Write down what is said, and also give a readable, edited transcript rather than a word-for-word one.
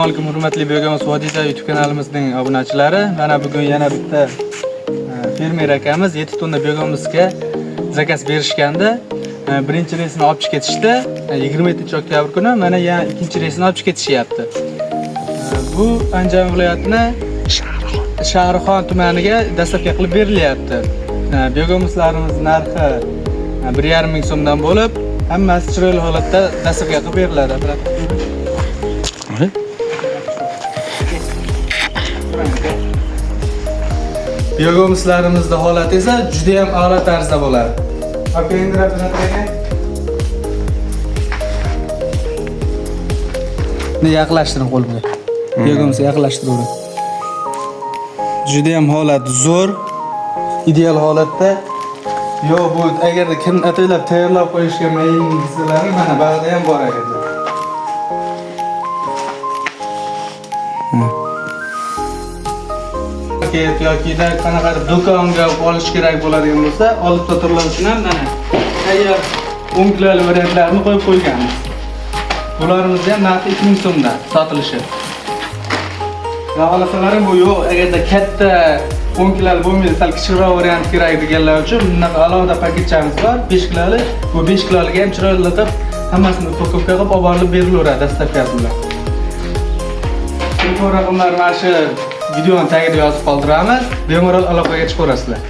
Alaykum hurmatli Begomuz Vodiyda YouTube kanalimizning obunachilari. Mana bugun yana bitta fermer akamiz 7 tonna Begomuzga zakaz berishgandi. Birinchi reysini olib chiqib ketishdi. 27 oktyabr kuni mana yana ikkinchi reysini olib chiqib ketishyapti. Bu Andijon viloyatini Shahrixon tumaniga dastlabki qilib berilyapti. Begomuzlarimiz narxi 1,5 ming so'mdan bo'lib, hammasi chiroyli holatda dastlabki qilib beriladi. Biogomuslarimizni holati esa juda ham a'lo tarzda bo'ladi. Aka, endi aka. Ni yaqinlashtiring qo'limga. Biogomusni yaqinlashtiravering. Juda ham holat zo'r, ideal holatda. Yo, bu agarda kim ataylab tayyorlab qo'yishga mayin desalaring, mana bag'da ham bor akajon. Market yokida qanaqadir do'konga olish kerak bo'ladigan bo'lsa, olib sotirlar uchun ham mana tayyor 10 kiloli variantlarini qo'yib qo'yganmiz. Bularimizni ham narxi 2000 so'mdan sotilishi. Yo, xohlasalaring bu yo'q, agarda katta 10 kiloli bo'lmaydi, sal kichikroq variant kerak deganlar uchun bunaqa alohida paketchamiz bor, 5 kiloli. Bu 5 kiloliga ham chiroyli qilib, hammasini upakovka qilib olib borilib berilaveradi dastavkasi bilan. Telefon raqamlarini mana shu videoni tagida yozib qoldiramiz. Bemalol aloqaga chiqaverasizlar.